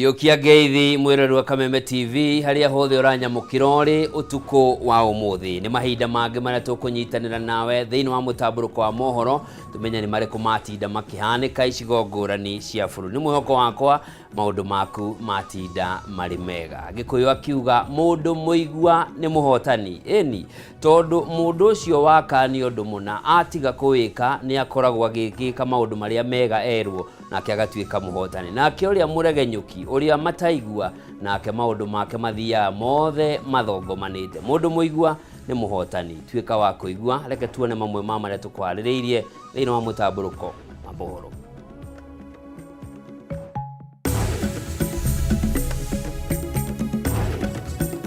Hiũkia ngeithi mwĩrori wa Kameme TV harĩa hothe ũranyamũkĩra ũrĩ ũtukũ wa ũmũthĩ. Nĩ mahinda mangĩ marĩa tũkũnyitanĩra nawe thĩinĩ wa mũtambũrũko wa mohoro tũmenye nĩ marĩkũ matinda makĩhanĩka icigo ngũrani cia bũrũri. Nĩ mwĩhoko wakwa maũndũ maku matinda marĩ mega. Gĩkũyũ akiuga mũndũ mũigua nĩ mũhotani. Ĩni, tondũ mũndũ ũcio wakanio ũndũ mũna atiga kũwĩka nĩ akoragwo agĩgĩka maũndũ marĩa mega erwo nake agatuĩka mũhotani. Nake ũrĩa mũregenyũki, ũrĩa mataigua, nake maũndũ make mathiaga mothe mathongomanĩte. Mũndũ mũigua nĩ mũhotani. Tuĩka wa kũigua, reke tuone mamwe ma marĩa tũkwarĩrĩirie thĩinĩ wa mũtambũrũko wa mohoro.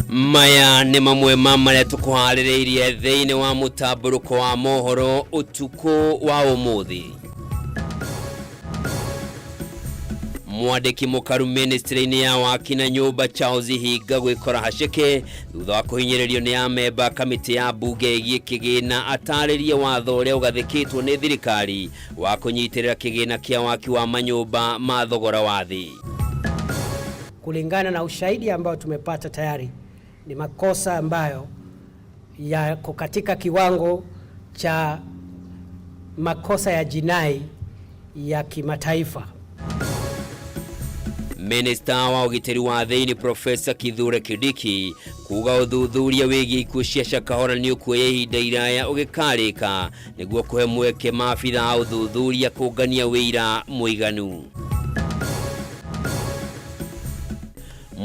Maya nĩ mamwe ma marĩa tũkũharĩrĩirie thĩinĩ wa mũtambũrũko wa mohoro ũtukũ wa ũmũthĩ. Mwandĩki mũkaru ministry-inĩ ya waki na nyũmba Charles Hinga gwĩkora haceke thutha wa kũhinyĩrĩrio nĩ amemba kamĩtĩ ya mbunge ĩgiĩ kĩgĩna atarĩrie watho ũrĩa ũgathĩkĩtwo nĩ thirikari wa kũnyitĩrĩra kĩgĩna kĩa waki wa manyũmba ma thogora wa thĩ. Kulingana na ushahidi ambao tumepata tayari ni makosa ambayo yako katika kiwango cha makosa ya jinai ya kimataifa. Minista wa ũgitĩri wa thĩinĩ Profesa Kithure Kindiki kuga ũthuthuria wĩgiĩ ikuũ cia Shakahola nĩ ũkuoya ihinda iraya ũgĩkarĩka nĩguo kũhe mweke maabitha a ũthuthuria kũngania wĩira mũiganu.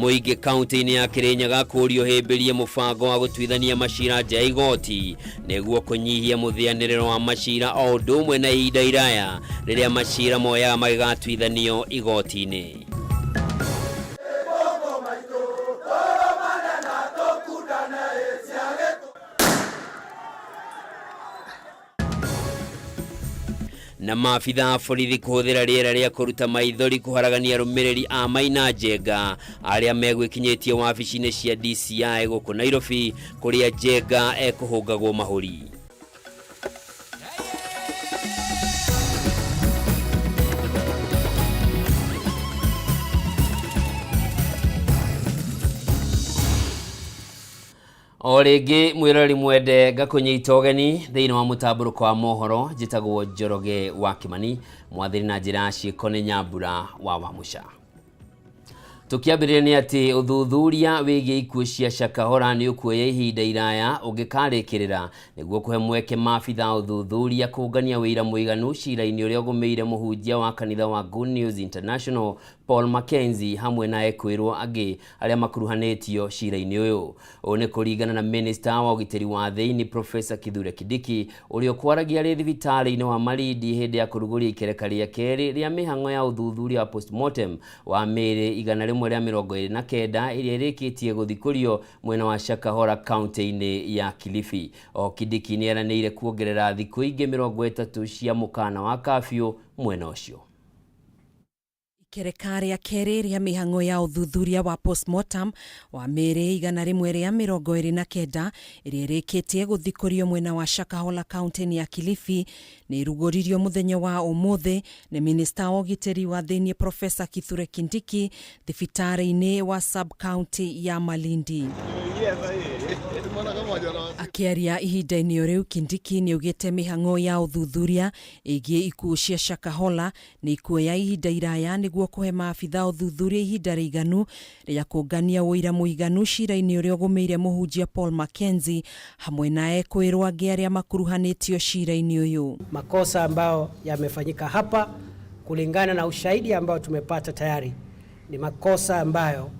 Mũingĩ kaunti-inĩ ya Kirinyaga kũũrio hĩmbĩrie mũbango wa gũtuithania macira nja ya igoti nĩguo kũnyihia mũthĩanĩrĩro wa macira o ũndũ ũmwe na ihinda iraya rĩrĩa macira moyaga magĩgatuithanio igoti-inĩ. Na maabitha a borithi kũhũthĩra rĩera rĩa kũruta maithori kũharagania arũmĩrĩri a Maina Njenga arĩa megwĩkinyĩtie wabici-inĩ cia DCI gũkũ Nairobi kũrĩa Njenga ekũhũngagwo mahũri. O rĩngĩ mwĩroreri mwende ngakũnyita ũgeni thĩinĩ wa mũtambũrũko wa mohoro. Njĩtagwo Njoroge wa Kĩmani, mwathĩri na njĩra ya ciĩko nĩ Nyambura wa Wamũca. Tũkĩambĩrĩria nĩ atĩ ũthuthuria wĩgiĩ ikuũ cia Shakahola nĩ ũkuoya ihinda iraya ũngĩkarĩkĩrĩra nĩguo kũhe mweke maabitha a ũthuthuria kũngania wĩira mũiganu cira-inĩ ũrĩa ũgũmĩire mũhunjia wa kanitha wa Good News International Paul Mackenzie hamwe na ekwĩrwo angĩ arĩa makuruhanĩtio cira-inĩ ũyũ. Ũũ nĩ kũringana na Minista wa ũgitĩri wa thĩinĩ Professor Kithure Kindiki ũrĩa ũkwaragia arĩ thibitarĩ-inĩ wa Malindi hĩndĩ ya kũrugũria ikereka rĩa kerĩ rĩa mĩhang'o ya ũthuthuria wa postmortem wa mĩĩrĩ 129 ĩrĩa ĩrĩkĩtie gũthikũrio mwena wa Shakahola kaunti-inĩ ya Kilifi. O Kindiki nĩ eranĩire kuongerera thikũ ingĩ 30 cia mũkana wa kabiũ mwena ũcio. Ikereka rĩa kerĩ rĩa mĩhang'o ya ũthuthuria wa postmortem wa mĩĩrĩ 129 ĩrĩa ĩrĩkĩtie gũthikũrio mwena wa Shakahola kaunti-inĩ ya Kilifi nĩ ĩrugũririo mũthenya wa ũmũthĩ nĩ minista wa ũgitĩri wa thĩinĩ Professor Kithure Kindiki thibitarĩ-inĩ wa sub county ya Malindi. Akĩaria ihinda-inĩ o rĩu, Kindiki nĩ augĩte mĩhang'o ya ũthuthuria ĩgiĩ ikuũ cia Shakahola nĩ ikuoya ihinda iraya nĩguo kũhe maabitha ũthuthuria ihinda rĩiganu rĩa kũngania ũira mũiganu cira-inĩ ũrĩa ũgũmĩire mũhunjia Paul Mackenzie hamwe na ekwĩrwo angĩ arĩa makuruhanĩtio cira-inĩ ũyũ. Makosa ambayo yamefanyika hapa kulingana na ushahidi ambao tumepata tayari ni makosa ambayo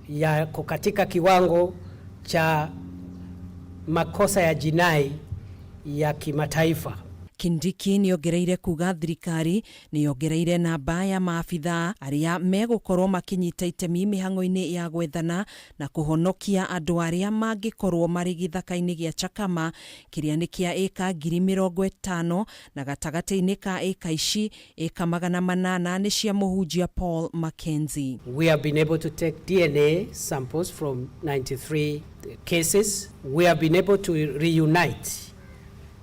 yako katika kiwango cha makosa ya jinai ya kimataifa. Kindiki nĩongereire kuga thirikari nĩyongereire namba ya maabitha arĩa megũkorwo makĩnyita itemi mĩhang'o-inĩ ya gwethana na kũhonokia andũ arĩa mangĩkorwo marĩ gĩthaka-inĩ gĩa Chakama kĩrĩa nĩ kĩa ĩka 50,000 na gatagatĩ-inĩ ka ĩka ici ĩka 800 nĩ cia mũhunjia Paul Mackenzie. We have been able to take DNA samples from 93 cases. We have been able to reunite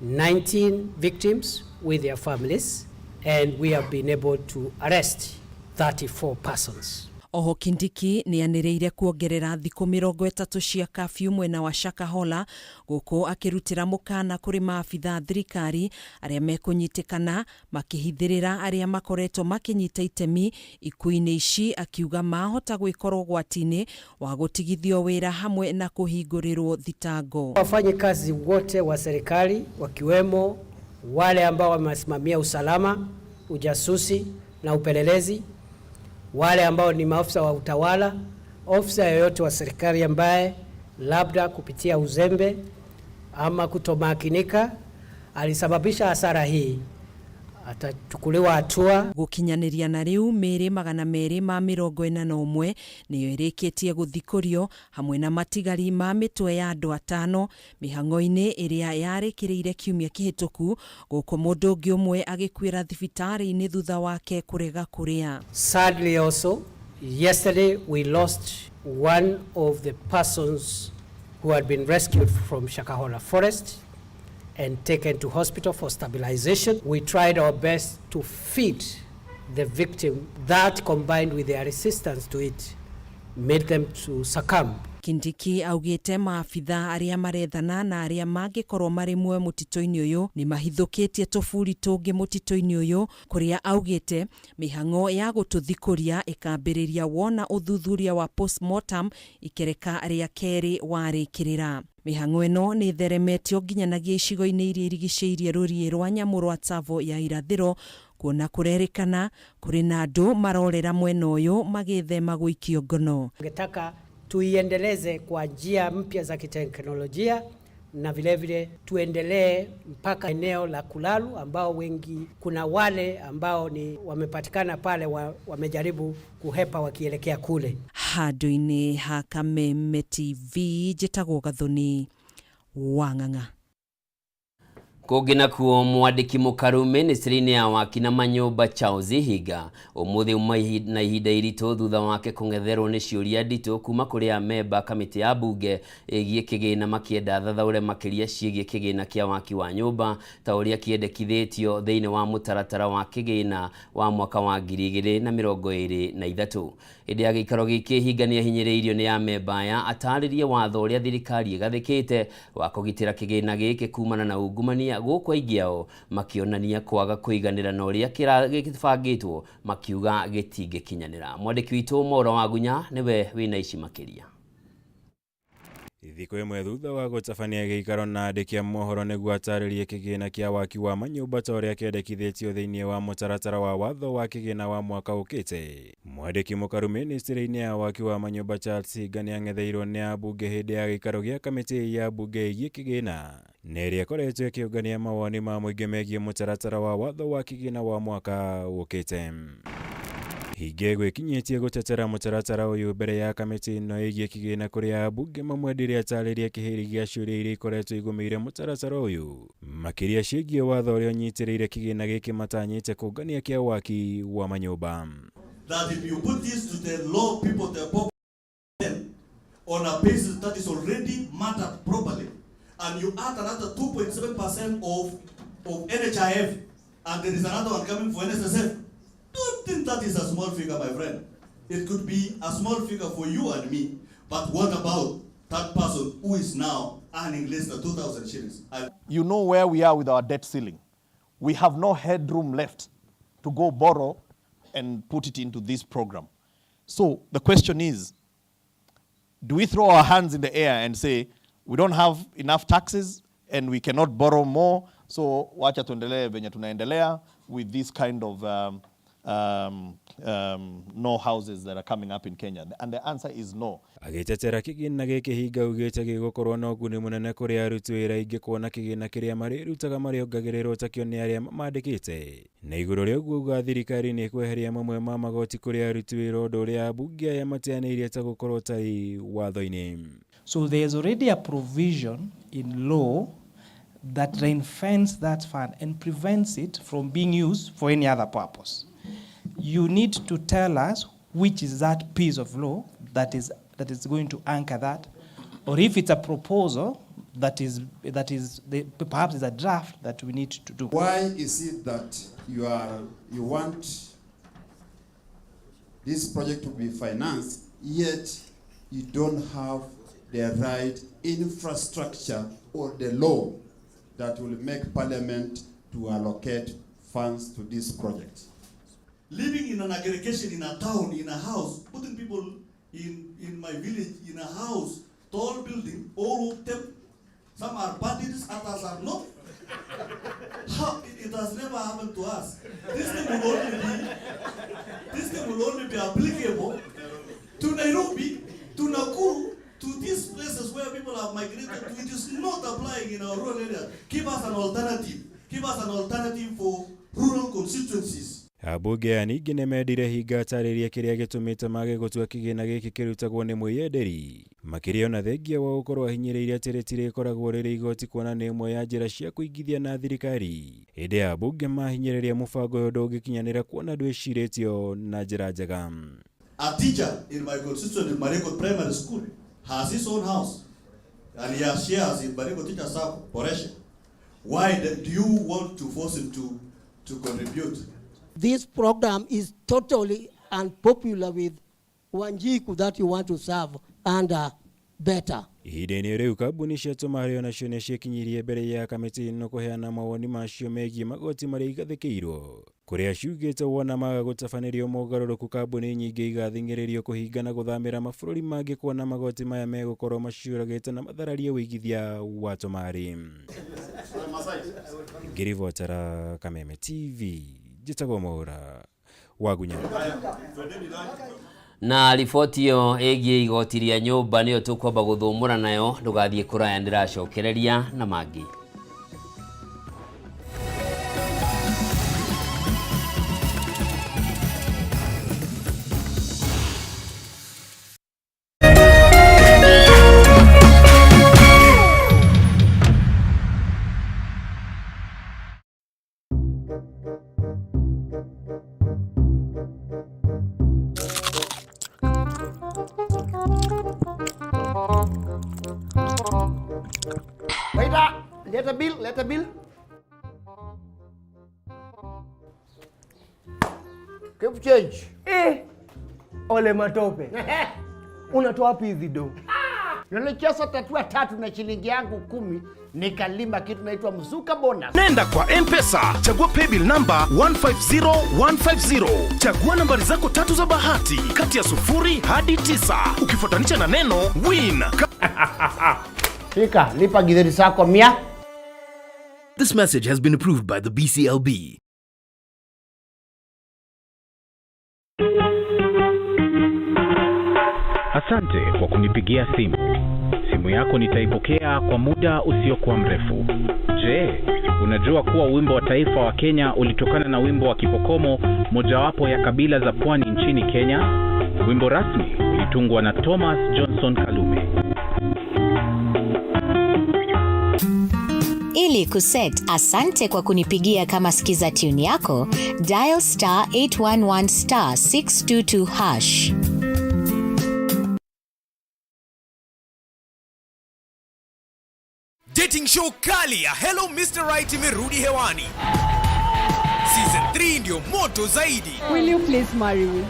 19 victims with their families, and we have been able to arrest 34 persons. Oho Kindiki nĩ anĩrĩire kuongerera thikũ 30 cia kafyu mwena wa Shakahola, gũkũ akĩrutĩra mũkana kũrĩ maabitha thirikari arĩa mekũnyitĩkana makĩhithĩrĩra arĩa makoretwo makĩnyita itemi ikuũ-inĩ ici, akiuga mahota gwĩkora ũgwati-inĩ wa gũtigithio wĩra hamwe na kũhingũrĩrwo thitango. Wafanyikazi wote wa serikali wakiwemo wale ambao wamesimamia usalama, ujasusi na upelelezi, wale ambao ni maafisa wa utawala, ofisa yoyote wa serikali ambaye labda kupitia uzembe ama kutomakinika alisababisha hasara hii atachukuliwa hatua. Gũkinyanĩria na rĩu, mĩĩrĩ 241 nĩyo ĩrĩkĩtie gũthikũrio hamwe na matigari ma mĩtwe ya andũ 5 mĩhang'o-inĩ ĩrĩa yarĩkĩrĩire kiumia kĩhĩtũku, gũkũ mũndũ ũngĩ ũmwe agĩkuĩra thibitarĩ-inĩ thutha wake kũrega kũrĩa. Sadly also, yesterday we lost one of the persons who had been rescued from Shakahola Forest and taken to hospital for stabilization. We tried our best to feed the victim. That, combined with their resistance to it, made them to succumb. Kindiki augĩte maabitha arĩa marethana na arĩa mangĩkorwo marĩ muoyo mũtitũ-inĩ ũyũ nĩ mahithũkĩtie tũburi tũngĩ mũtitũ-inĩ ũyũ, kũrĩa augĩte mĩhang'o ya gũtũthikũria ĩkambĩrĩria wona ũthuthuria wa postmortem ikereka rĩa kerĩ warĩkĩrĩra. Mĩhang'o ĩno nĩ ĩtheremetio nginyanagia icigo-inĩ iria irigicĩirie rũriĩ rwa nyamũ rwa Tsavo ya irathĩro, kuona kũrerĩkana kũrĩ na andũ marorera mwena ũyũ magĩthema gũikio ngono. Tungetaka tuiendeleze kwa njia mpya za kiteknolojia na vile vile tuendelee mpaka eneo la Kulalu, ambao wengi, kuna wale ambao ni wamepatikana pale wamejaribu kuhepa wakielekea kule. Handũ-inĩ ha Kameme TV, njĩtagwo Gathoni Wang'ang'a. Kũngĩ nakuo, mwandĩki mũkaru ministry-inĩ ya waki na manyũmba Charles Hinga ũmũthĩ uma na ihinda iritũ thutha wake kũng'etherwo nĩ ciũria nditũ kuma kũrĩ amemba kamĩtĩ ya mbunge ĩgiĩ kĩgĩna, makĩenda thathaũre makĩria ciĩgiĩ kĩgĩna kĩa waki wa nyũmba ta ũrĩa kĩendekithĩtio thĩinĩ wa mũtaratara wa kĩgĩna wa mwaka wa 2023. Hĩndĩ ya gĩikaro gĩkĩ, Hinga nĩ ahinyĩrĩirio nĩ amemba aya atarĩrie watho ũrĩa thirikari ĩgathĩkĩte wa kũgitĩra kĩgĩna gĩkĩ kumana na ungumania, gũkũ aingĩ ao makĩonania kwaga kũiganĩra na ũrĩa gĩbangĩtwo, makiuga gĩtingĩkinyanĩra. Mwandĩki witũ Mwaura Wagunya nĩwe wĩna ici makĩria. Thikũ ĩmwe thutha wa gũtabania gĩikaro na andĩki a mohoro nĩguo atarĩrie kĩgĩna kĩa waki wa manyũmba ta ũrĩa kĩendekithĩtio thĩinĩ wa mũtaratara wa watho wa kĩgĩna wa mwaka ũkĩte, mwandĩki mũkaru ministry-inĩ ya waki wa manyũmba Charles Hinga nĩang'etheirwo nĩ ambunge hĩndĩ ya gĩikaro gĩa kamĩtĩ ya mbunge ĩgiĩ kĩgĩna na ĩrĩa ĩkoretwo ĩkĩũngania mawoni ma mũingĩ megiĩ mũtaratara wa watho wa kĩgĩna wa mwaka ũkĩte. Hinga gwĩkinyĩtie gũtetera mũtaratara ũyũ mbere ya kamĩtĩ ĩno ĩgiĩ kĩgĩna, kũrĩa ambunge mamwendire atarĩrie kĩhĩri gĩa ciũria iria ikoretwo igũmĩire mũtaratara ũyũ, makĩria ciĩgiĩ watho ũrĩa ũnyitĩrĩire kĩgĩna gĩkĩ matanyĩte kũngania kĩa waki wa manyũmba. That if you put this to the low people, the poor, on a basis that is already mattered properly, and you add another 2.7% of NHIF, and there is another one coming for NSSF, don't think that is a small figure, my friend. It could be a small figure for you and me, but what about that person who is now earning less than 2,000 shillings? And You know where we are with our debt ceiling. We have no headroom left to go borrow and put it into this program. So the question is, do we throw our hands in the air and say, we don't have enough taxes and we cannot borrow more, so wacha tuendelee venye tunaendelea with this kind of no houses that are coming up in Kenya? And the answer is no. Agĩtetera kĩgĩna gĩkĩ, Hinga augĩte gĩgũkorwo na ũguni mũnene kũrĩ aruti wĩra aingĩ, kuona kĩgĩna kĩrĩa marĩrutaga marĩongagĩrĩrwo takĩo nĩ arĩa mamandĩkĩte, na igũrũ rĩa ũguo auga thirikari nĩ ĩkweheria mamwe ma magoti kũrĩ aruti wĩra, ũndũ ũrĩa ambunge aya mateanĩirie ta gũkorwo ũtarĩ watho-inĩ. So there's already a provision in law that ring fence that fund and prevents it from being used for any other purpose. You need to tell us which is that piece of law that is going to anchor that, or if it's a proposal that is perhaps is a draft that we need to do. Why is it that you want This project will be financed, yet you don't have the right infrastructure or the law that will make Parliament to allocate funds to this project. Living in an aggregation, in a town, in a house, putting people in my village, in a house, tall building, all of them, some are bandits, others are not. How, it has never happened to us. This thing will only be, this thing will only be applicable to Nairobi, to Nakuru, to these places where people have migrated to. It is not applying in our rural areas. Give us an alternative. Give us an alternative for rural constituencies. Ambunge aya ningĩ nĩmendire Hinga atarĩrie kĩrĩa gĩtũmĩte mage gũtua kĩgĩna gĩkĩ kĩrutagwo nĩ mwĩyenderi makĩria ona thengia wa gũkorwo ahinyĩrĩirie atĩ rĩtirĩkoragwo rĩrĩ igoti kuona nĩ ĩmwe ya njĩra cia kũingithia na thirikari hĩndĩ ya ambunge mahinyĩrĩria mũbango ũyũ ndũngĩkinyanĩra kuona ndwĩcirĩtio na njĩra njega. A teacher in my constituency, Marigot Primary School, has his own house and he has shares in Marigot Teachers Sacco, Boresha. Why do you want to force him to contribute? This program is totally unpopular with Wanjiku that you want to serve under better. Ihinda-inĩ rĩu kambuni cia tũmarĩ onacio nĩ ciĩkinyirie mbere ya kamĩtĩ ĩno kũheana mawoni macio megiĩ magoti marĩa igathĩkĩirwo kũrĩa ciugĩte wona maga gũtabanĩrio mogarũrũku kambuni nyingĩ igathing'ĩrĩrio kũhinga na gũthamĩra mabũrũri mangĩ kuona magoti maya megũkorwo maciũragĩte na mathararie ũigithia wa tũmarĩ. Ngĩribotera Kameme TV njĩtagwo Mwaura Wagunya. Na riboti ĩyo ĩgiĩ igoti rĩa nyũmba nĩyo tũkwamba gũthũmũra nayo ndũgathiĩ kũraya ndĩracokereria na mangĩ. Waiter, leta bill, leta bill. Keep change. Eh, ole matope. Unatoa wapi hizi do? Nilicheza tatua 3 na shilingi yangu 10 nikalima kitu naitwa mzuka bonus. Nenda kwa M-Pesa, chagua paybill number 150150. Chagua nambari zako 3 za bahati kati ya 0 hadi 9. Ukifuatanisha na neno win. Fika, lipa githeri sako 100. This message has been approved by the BCLB. Asante kwa kunipigia simu. Simu yako nitaipokea kwa muda usiokuwa mrefu. Je, unajua kuwa wimbo wa taifa wa Kenya ulitokana na wimbo wa Kipokomo, mojawapo ya kabila za pwani nchini Kenya? Wimbo rasmi ulitungwa na Thomas Johnson Kalume. Ili kuset asante kwa kunipigia kama skiza tune yako, dial star 811 star 622 hash. Dating show kali ya Hello Mr. Right imerudi hewani. Season 3 ndio moto zaidi. Will you please marry me?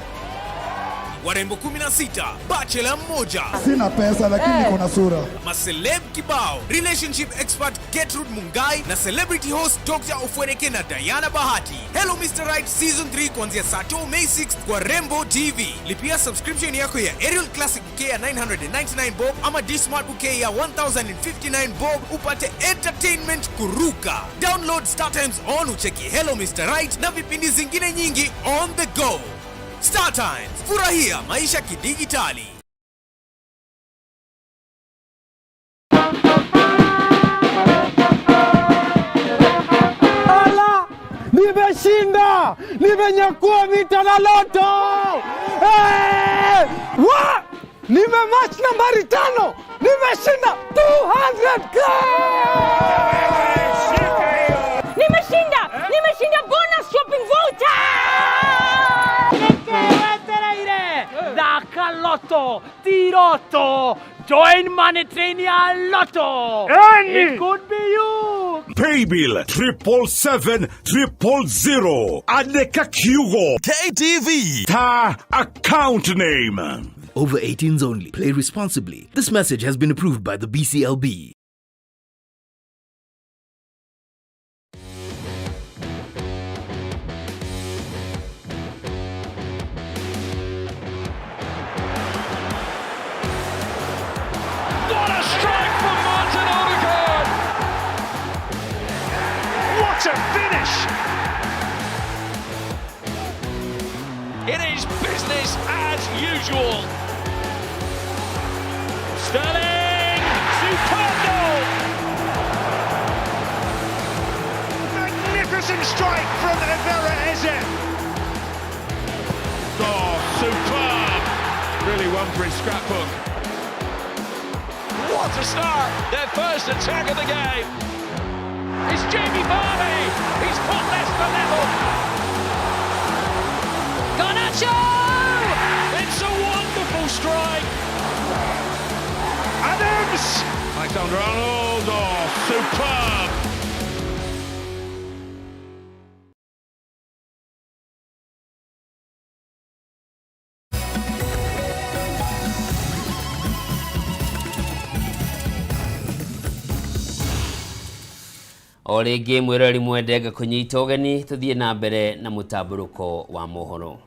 Warembo 16, bachelor mmoja. Sina pesa lakini niko na sura. Maceleb kibao, relationship expert Gertrude Mungai na celebrity host Dr. Ofwereke na Diana Bahati. Hello Mr. Right Season 3 kuanzia saa 2 May 6 kwa Rembo TV. Lipia subscription yako ya Aerial Classic Bouquet ya 999 bob ama D-Smart Bouquet ya 1059 bob upate entertainment kuruka. Download Star Times on ucheki Hello Mr. Right na vipindi zingine nyingi on the go. Star Times, furahia maisha kidigitali. Ala, nimeshinda, nimenyakua mita na loto. Hey! Wa! Nimematch nambari 5, nimeshinda 200k. Nimeshinda, nimeshinda bonus shopping voucher. Dhaka Lotto, Tiroto, join Money Train ya Lotto. Any. It could be you. Paybill 777 000. Andĩka kiugo KTV ta account name. Over 18s only. Play responsibly. This message has been approved by the BCLB. What a strike from Martin Odegaard! What a finish! It is business as usual. Sterling! Superb goal! Magnificent strike from Evera Eze. Oh, superb! Really one for his scrapbook. What a start! Their first attack of the game. It's Jamie Vardy! He's put Leicester level. Garnacho! It's a wonderful strike. Adams! Alexander Arnold, oh, superb! O rĩngĩ mwĩroreri mwende, ngakũnyita ũgeni tũthiĩ na mbere na mũtambũrũko wa mohoro.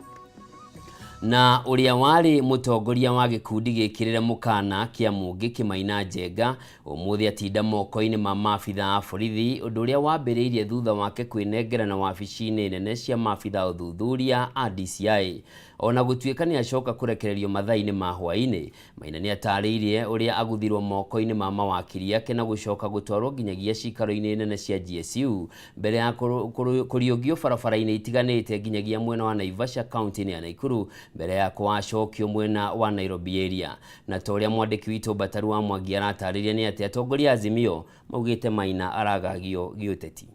Na ũrĩa warĩ mũtongoria wa gĩkundi gĩkĩrĩre mũkana kĩa Mũngĩkĩ Maina Njenga ũmũthĩ atinda moko-inĩ ma maabitha a borithi, ũndũ ũrĩa wambĩrĩirie thutha wake kwĩnengerana wabici-inĩ nene cia maabitha a ũthuthuria a DCI. Ona gũtuĩka nĩ acoka kũrekererio mathaa-inĩ ma hwaĩ-inĩ, Maina nĩ atarĩirie ũrĩa aguthirwo moko-inĩ ma mawakiri ake na gũcoka gũtwarwo nginyagia cikaro-inĩ nene cia GSU mbere ya kũriũngio barabara-inĩ itiganĩte nginyagia mwena wa Naivasha kaunti-inĩ ya Nakuru mbere ya kũwacokio mwena wa Nairobi area. Na ta ũrĩa mwandĩki witũ Mbataru wa Mwangi aratarĩria nĩ atĩ atongoria a Azimio maugĩte Maina aragagio gĩũteti.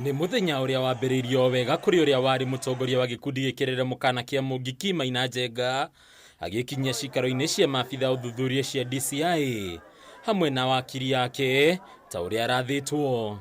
Nĩ mũthenya ũrĩa wambĩrĩirio wega kũrĩ ũrĩa warĩ mũtongoria wa gĩkundi gĩkĩrĩre mũkana kĩa Mũngiki Maina Njenga agĩkinyia cikaro-inĩ cia maabitha ũthuthuria cia DCI hamwe na wakiri yake ta ũrĩa arathĩtwo.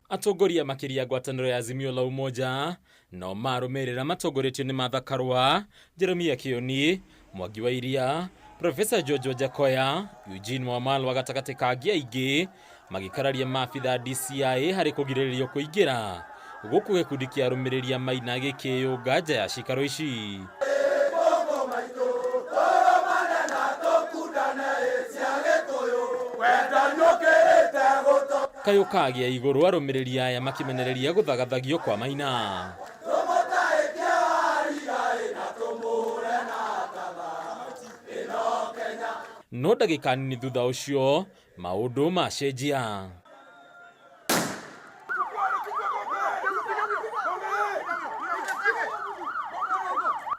Atongoria makĩria ngwatanĩro ya Azimio la Umoja no marũmĩrĩra matongoretio nĩ Martha Karua, Jeremia Kioni, Mwangi wa Iria, Profesa George Wajackoyah, Eugene Wamalwa gatagatĩ ka angĩ aingĩ magĩkararia maabitha DCI harĩ kũgirĩrĩrio kũingĩra gũkũ gĩkundi kĩa arũmĩrĩri a Maina gĩkĩyũnga nja ya cikaro ici. Kayũ kagĩa igũrũ arũmĩrĩri aya makĩmenereria gũthagathagio kwa Maina. No ndagĩka nini thutha ũcio maũndũ macenjia.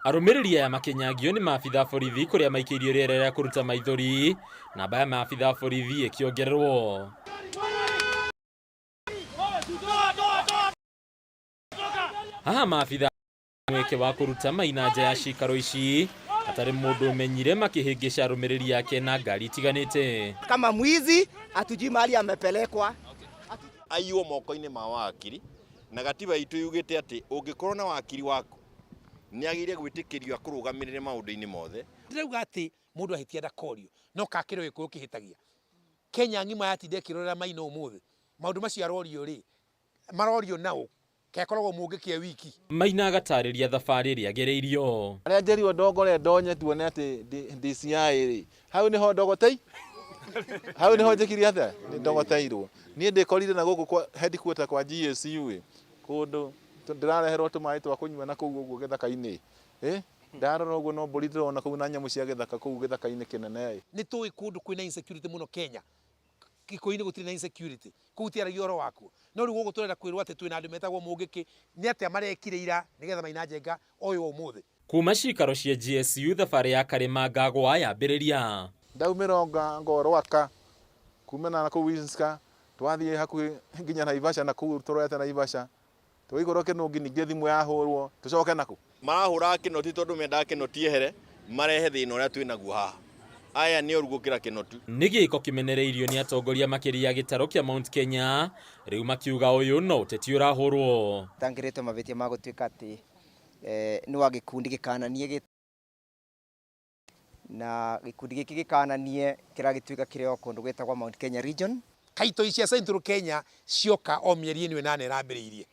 Arũmĩrĩri aya makĩnyagio nĩ maabitha borithi kũrĩa maikĩirio rĩera rĩa kũruta maithori, namba ya maabitha borithi ĩkĩongererwo. Haha maabitha mweke wa kũruta Maina nja ya cikaro ici hatarĩ mũndũ ũmenyire makĩhĩngĩca arũmĩrĩri ake na ngari itiganĩte. Kama mwizi hatujui mahali amepelekwa. Aiywo moko-inĩ ma wakiri na gatiba itũ yugĩte atĩ ũngĩkorwo na wakiri waku nĩ agĩrĩire gwĩtĩkĩrio akũrũgamĩrĩre maũndũ-inĩ mothe. Ndĩrauga atĩ mũndũ ahĩtia ndakorio, no kakĩrĩ gĩkũyũ kĩhĩtagia. Kenya ng'ima yatinda ĩkĩrorera Maina ũmũthĩ, maũndũ macio arorio rĩ, marorio naũ kekoragwo Mũngĩkĩ e wiki. Maina agatarĩria thabarĩ ĩrĩa agereirio. Arĩa njerirwo ndongore ndonye tuone atĩ DCI rĩ, hau nĩho ndogotei, hau nĩho njĩkire atĩa, nĩ ndogoteirwo. Niĩ ndĩkorire na gũkũ kwa headquarter kwa GSU ĩ, kũndũ ndĩrareherwo tũmaĩ twa kũnyua na kũu ũguo gĩthaka-inĩ. Ndarora ũguo no mbũri ndĩrona kũu na nyamũ cia gĩthaka kũu gĩthaka-inĩ kĩnene. Nĩ tũĩ kũndũ kwĩna insecurity mũno Kenya. Gĩkũyũ-inĩ gũtirĩ na insecurity, kũu tiaragia ũhoro wakuo. No rĩu gũkũ tũrenda kwĩrwo atĩ twĩna andũ metagwo Mũngĩkĩ, nĩ atĩa marekire ira nĩgetha Maina Njenga oywo ũmũthĩ. Kuma cikaro cia GSU thabarĩ ya Karĩma Ngagwa yambĩrĩria. Ndaumĩra ngorwaka kumana na kũu Winska, twathiĩ hakuhĩ nginya Naivasha na kũu tũrorete Naivasha. Tũgĩkorwo Kĩnũngi ningĩ thimũ yahũrwo tũcoke nakũ. Marahũraga Kĩnoti tondũ mendaga Kĩnoti ehere marehe thĩna ũrĩa twĩnaguo haha. Aya nĩ oru gũkĩra kĩnotu. Nĩ gĩko kĩmenereirio nĩ atongoria makĩria gĩtarũ kĩa Mount Kenya rĩu makiuga ũyũ no ũteti ũrahũrwo. Tangĩrĩtwo mavĩtia ma gũtuĩka atĩ nĩ wa gĩkundi gĩkananie na gĩkundi gĩkĩ gĩkananie kĩragĩtuĩka kĩrĩ o kũndũ gwĩtagwo Mount Kenya Region. Kaito ici cia Central Kenya cioka o mĩeri ĩno ĩnana ĩrambĩrĩirie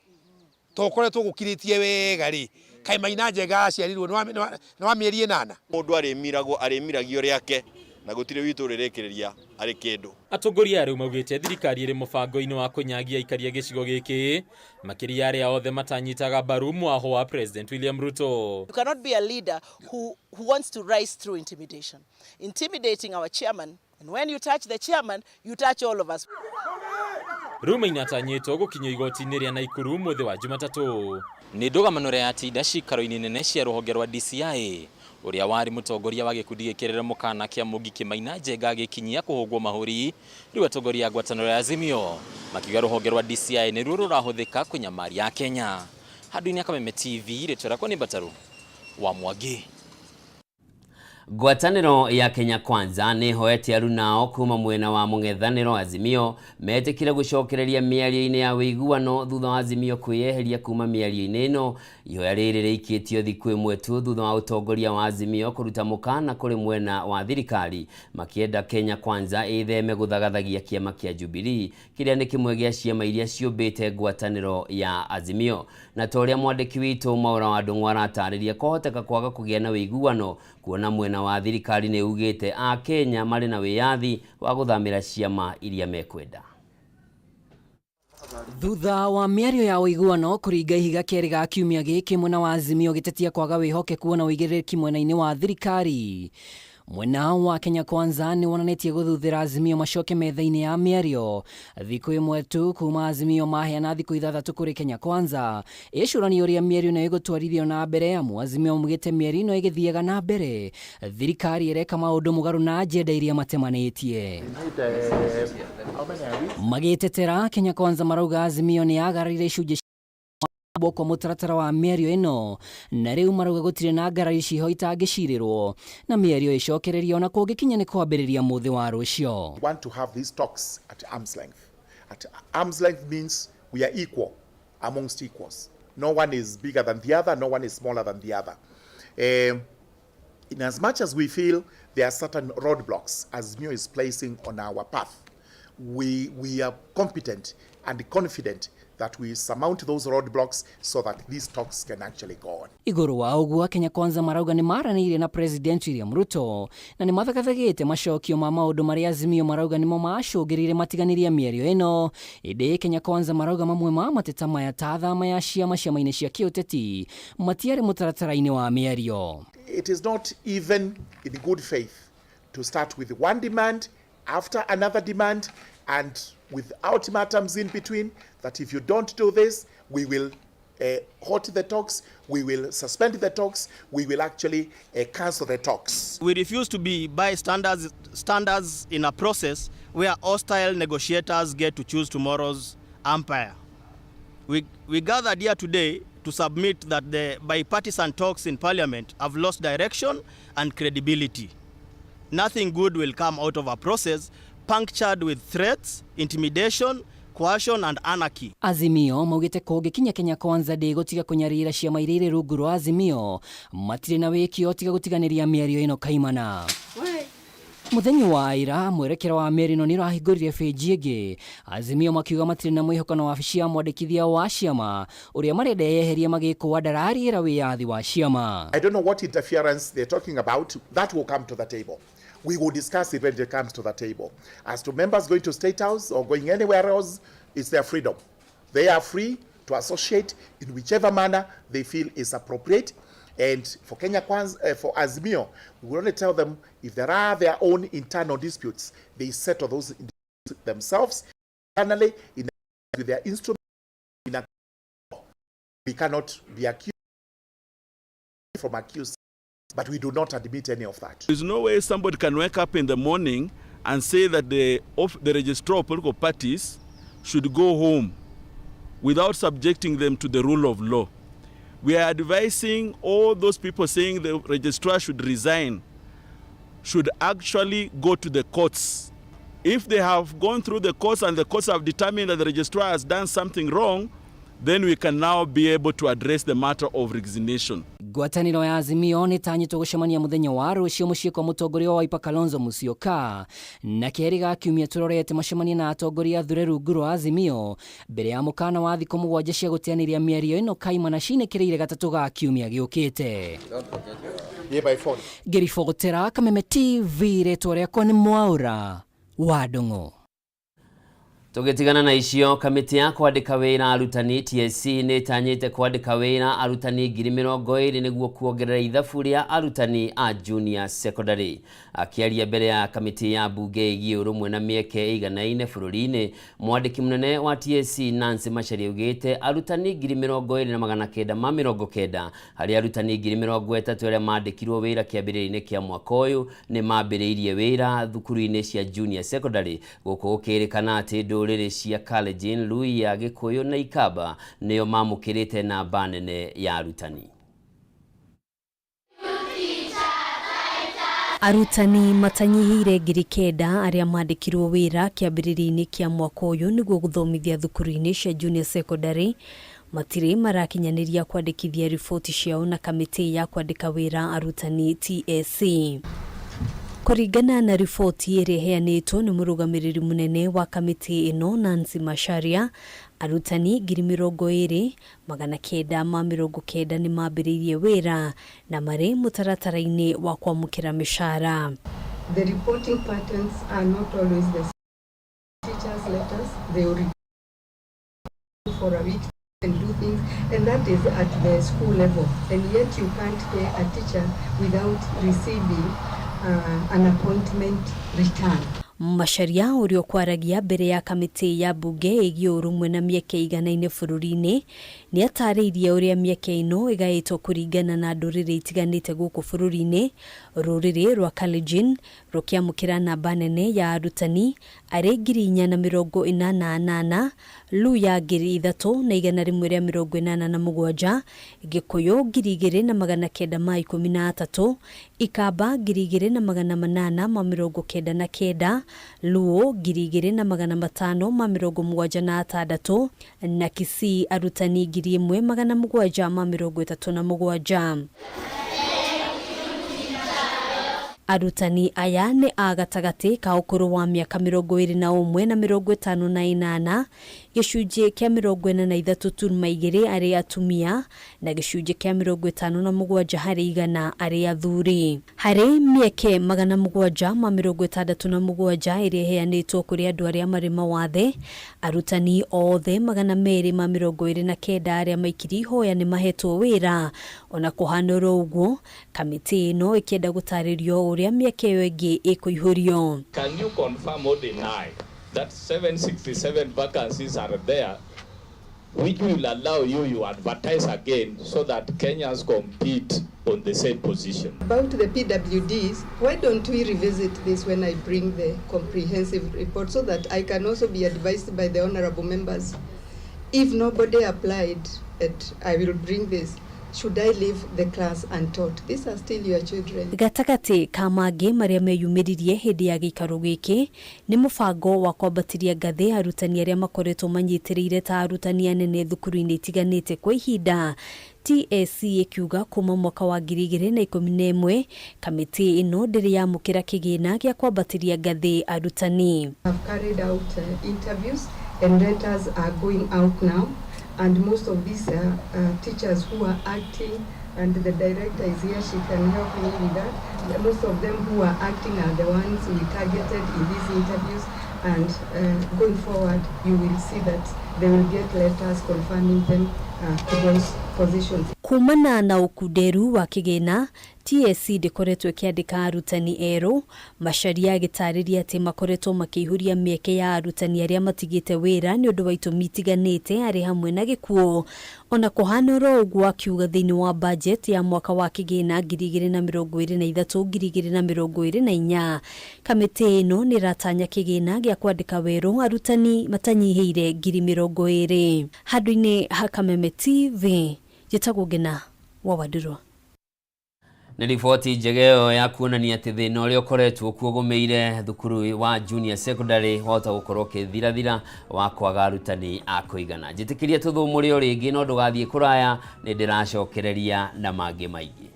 to ũkoretwo gũkirĩtie wega rĩ kaĩ Maina Njenga aciarirwo nĩ wa mĩeri ĩnana. Mũndũ arĩmiragwo arĩmiragio rĩake na gũtirĩ witũ ũrĩrĩkĩrĩria arĩ kĩndũ. Atongoria rĩu maugĩte thirikari ĩrĩ mũbango-inĩ wa kũnyagia aikari a gĩcigo gĩkĩ makĩria arĩa othe matanyitaga mbaru mwaho wa President William Ruto. You cannot be a leader who wants to rise through intimidation. Intimidating our chairman, and when you touch the chairman, you touch all of us. Rĩu Maina atanyĩtwo gũkinyio igoti-inĩ rĩa Naikuru mũthĩ wa Jumatatũ. Nĩ ndũgamano ĩrĩa yatinda ciikaro-inĩ nene cia rũhonge rwa DCI ũrĩa warĩ mũtongoria wa gĩkundi gĩkĩrĩre mũkana kĩa Mũngiki Maina Njenga agĩkinyia kũhũngwo mahũri. Rĩu atongoria a ngwatanĩro ya Azimio makiuga rũhonge rwa DCI nĩruo rũrahũthĩka kũnyamaria Kenya. Handũ-inĩ ya Kameme TV, rĩtwa rĩakwa nĩ Mbataru wa Mwangi. Ngwatanĩro ya Kenya Kwanza nĩ ĩhoete arunao kuma mwena wa mũng'ethanĩro Azimio metĩkĩre gũcokereria mĩario-inĩ ya ũiguano thutha wa Azimio kwĩyeheria kuma mĩario-inĩ ĩno. Ihoya rĩrĩ rĩikĩtio thikũ ĩmwe tu thutha wa ũtongoria wa Azimio kũruta mũkana kũrĩ mwena wa thirikari makĩenda Kenya Kwanza ĩtheme gũthagathagia kĩama kĩa Jubilee kĩrĩa nĩ kĩmwe gĩa ciama iria ciũmbĩte ngwatanĩro ya Azimio. Na ta ũrĩa mwandĩki witũ Mwaura wa Ndung'u aratarĩria, kwahoteka kwaga kũgĩa na ũiguano kuona mwena wa thirikari nĩ ugĩte a Kenya marĩ na wĩyathi wa gũthamĩra ciama iria mekwenda. Thutha wa mĩario ya ũiguano kũringa ihiga kerĩ ga kiumia gĩkĩ, mwena wa Azimio gĩtetia kwaga wĩhokeku na ũigĩrĩrĩki mwena-inĩ wa thirikari. Mwena wa Kenya Kwanza nĩ wonanĩtie gũthuthĩra Azimio macoke metha-inĩ ya mĩario thikũ ĩmwe tu kuma Azimio maheana thikũ ithathatũ kũrĩ Kenya Kwanza ĩcũranie ũrĩa mĩario ĩno ĩgũtwarithio na mbere, amu Azimio maugĩte mĩario ĩno ĩgĩthiaga na mbere thirikari ĩreka maũndũ mũgarũ na agenda iria matemanĩtie. Magĩtetera Kenya Kwanza marauga Azimio nĩ yagararire icunjĩ kwa mũtaratara wa mĩario ĩno na rĩu marauga gũtirĩ na ngarari ciho itangĩcirĩrwo na mĩario ĩcokererio na kũngĩkinya nĩ kwambĩrĩria mũthĩ wa rũcio. We want to have these talks at arm's length. At arm's length means we are equal amongst equals. No one is bigger than the other, no one is smaller than the other. In as much as we feel there are certain roadblocks Azimio is placing on our path, we are competent and confident that we surmount those roadblocks so that these talks can actually go on. Igũrũ wa ũguo, Kenya Kwanza marauga nĩ maranĩirie na President William Ruto na nĩ mathagathagĩte macokio ma maũndũ marĩa Azimio marauga nĩmo macũngĩrĩire matiganĩria mĩario ĩno. Ĩndĩ Kenya Kwanza marauga mamwe ma mateta maya ta thama ya ciama ciama-inĩ cia kĩũteti matiarĩ mũtaratara-inĩ wa mĩario. It is not even in good faith to start with one demand after another demand and with ultimatums in between that if you don't do this, we will halt the talks, we will suspend the talks, we will actually cancel the talks. We refuse to be bystanders standers in a process where hostile negotiators get to choose tomorrow's umpire. We gathered here today to submit that the bipartisan talks in parliament have lost direction and credibility. Nothing good will come out of a process punctured with threats, intimidation, coercion and anarchy. Azimio maugĩte kũngĩkinya Kenya Kwanza ndĩgũtiga kũnyarira ciama iria irĩ rungu rwa Azimio matirĩ na wĩkio tiga gũtiganĩria mĩario ĩno kaimana. Mũthenya wa ira mwerekera wa mĩario ĩno nĩ ũrahingũrire bĩnji ĩngĩ, Azimio makiuga matirĩ na mwĩhoko na wabici ya mwandĩkithia wa ciama ũrĩa marenda yeherie magĩkũa ndarariĩra wĩyathi wa ciama. I don't know what interference they're talking about. That will come to the table. We will discuss it when it comes to the table. As to members going to State House or going anywhere else, it's their freedom. They are free to associate in whichever manner they feel is appropriate. And for Kenya Kwanza, for Azimio, we will only tell them if there are their own internal disputes, they settle those themselves internally in with their instruments. We cannot be accused from accused, but we do not admit any of that. There's no way somebody can wake up in the morning and say that the registrar of political parties should go home without subjecting them to the rule of law. We are advising all those people saying the registrar should resign should actually go to the courts. If they have gone through the courts and the courts have determined that the registrar has done something wrong, then we can now be able to address the matter of resignation. Ngwatanĩro ya Azimio nĩ ĩtanyĩtwo gũcemania mũthenya wa rũciũ mũciĩ kwa mũtongoria wa Wiper Kalonzo Musyoka, na kerĩ ga kiumia tũrorete macemanie na atongoria athure rungu rwa Azimio mbere ya mũkana wa thikũ 7 cia gũteanĩria mĩario ĩno kaimana cinĩkĩrĩire gatatũ ga kiumia gĩũkĩte. Ngĩribotera Kameme TV, rĩtwa rĩakwa nĩ Mwaũra wa Ndung'u. Tũgĩtigana na icio, kamĩtĩ ya kwandĩka wĩra arutani TSC nĩ ĩtanyĩte kwandĩka wĩra arutani 20,000 nĩguo kuongerera ithabu rĩa arutani a junior secondary. Akĩaria mbere ya kamĩtĩ ya mbunge ĩgiĩ ũrũmwe na mĩeke ĩiganaine bũrũri-inĩ, mwandĩki mũnene wa TSC Nancy Macharia augĩte arutani 20,990 harĩ arutani 30,000 arĩa mandĩkirwo wĩra kĩambĩrĩria-inĩ kĩa mwaka ũyũ nĩ mambĩrĩirie wĩra thukuru-inĩ cia junior secondary, gũkũ gũkĩrĩkana atĩ ndũrĩrĩ cia Kalenjin, Luhya, Gĩkũyũ na Ikamba nĩo mamũkĩrĩte namba nene ya arutani. Arutani matanyihĩire 9,000 arĩa mandĩkirwo wĩra kĩambĩrĩria-inĩ kĩa mwaka ũyũ nĩguo gũthomithia thukuru-inĩ cia junior secondary matirĩ marakinyanĩria kwandĩkithia riboti ciao na kamĩtĩ ya kwandĩka wĩra arutani TSC. Kũringana na riboti ĩrĩa ĩheanĩtwo nĩ mũrũgamĩrĩri mũnene wa kamĩtĩ ĩno Nancy Macharia, arutani 20,990 nĩ mambĩrĩirie wĩra na marĩ mũtaratara-inĩ wa kwamũkĩra mĩcara. The reporting patterns are not always the same. Teachers letters, they will report for a week and do things, and that is at the school level. And yet you can't pay a teacher without receiving an appointment return. Macharia ũrĩa ũkwaragia mbere ya kamĩtĩ ya mbunge ĩgiĩ ũrũmwe na mĩeke ĩiganaine bũrũri-inĩ nĩ atarĩirie ũrĩa mĩeke ĩno ĩgaĩtwo kũringana na ndũrĩrĩ itiganĩte gũkũ bũrũri-inĩ, rũrĩrĩ rwa Kalenjin rũkĩamũkĩra namba nene ya arutani arĩ 4,088, Luhya 3,187, Gĩkũyũ 2,913, Ikamba 2,899, Luo 2,576 na Kisii arutani 1,737. Arutani aya nĩ a gatagatĩ ka ũkũrũ wa mĩaka 21 na 58, gĩcunjĩ kĩa 43.2 arĩ atumia na gĩcunjĩ kĩa 57 harĩ igana arĩ athuri. Harĩ mĩeke 767 ĩrĩa ĩheanĩtwo kũrĩ andũ arĩa marĩ mawathe, arutani othe 229 arĩa maikirie ihoya nĩ mahetwo wĩra. Ona kũhana oro ũguo, kamĩtĩ ĩno ĩkĩenda gũtarĩrio ũrĩa mĩeke ĩyo ĩngĩ ĩkũihũrio. Can you confirm or deny that 767 vacancies are there, which will allow you advertise again so that Kenyans compete on the same position? About the PWDs, why don't we revisit this when I bring the comprehensive report so that I can also be advised by the honorable members? If nobody applied, and I will bring this, should I leave the class untaught? These are still your children. Gatagatĩ ka mangĩ marĩa meyumĩririe hĩndĩ ya gĩikaro gĩkĩ nĩ mũbango wa kwambatĩria ngathĩ arutani arĩa makoretwo manyitĩrĩire ta arutani anene thukuru-inĩ itiganĩte kwa ihinda. TSC ĩkiuga kuma mwaka wa 2011 kamĩtĩ ĩno ndĩrĩ yamũkĩra kĩgĩna gĩa kwambatĩria ngathĩ arutani. I've carried out interviews and letters are going out now, and most of these teachers who are acting, and the director is here, she can help me with that. Most of them who are acting are the ones we targeted in these interviews, and going forward you will see that they will get letters confirming them to those positions. Kumana na ũkunderu wa kĩgĩna, TSC ndĩkoretwo ĩkĩandĩka arutani erũ. Macharia agĩtarĩria atĩ makoretwo makĩihũria mĩeke ya arutani arĩa matigĩte wĩra nĩ ũndũ wa itũmi itiganĩte arĩ hamwe na gĩkuũ. Ona kũhana oro ũguo, akiuga thĩinĩ wa budget ya mwaka wa kĩgĩna 2023 2024 kamĩtĩ ĩno nĩ ĩratanya kĩgĩna gĩa kwandĩka werũ arutani matanyihĩire 20,000. Handũ-inĩ ha Kameme TV, njĩtagwo Ngina wa Wandurwa. Nĩ riboti njega ĩyo ya kuonania atĩ thĩna ũrĩa ũkoretwo kuo ũgũmĩire thukuru wa junior secondary wahota gũkorwo ũkĩthirathira wa kwaga arutani a kũigana. Njĩtĩkĩria tũthũmũre o rĩngĩ no ndũgathiĩ kũraya, nĩ ndĩracokereria na mangĩ maingĩ.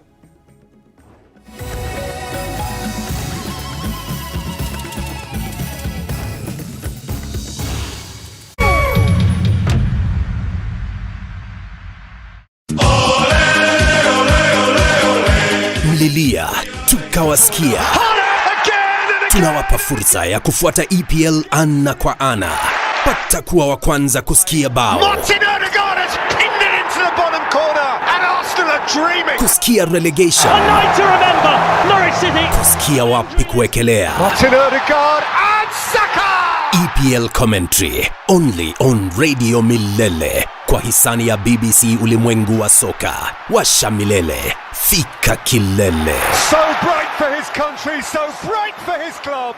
Mlilia tukawasikia. Tunawapa fursa ya kufuata EPL ana kwa ana. Pata kuwa wa kwanza kusikia bao, Martin Odegaard has pinned it into the bottom corner, and Arsenal are dreaming. kusikia relegation, A night to remember, Norwich City. kusikia wapi kuwekelea. Martin Odegaard and Saka. EPL commentary only on Radio Milele kwa hisani ya BBC Ulimwengu wa Soka. Washa milele, fika kilele. So bright for his country, so bright for his club.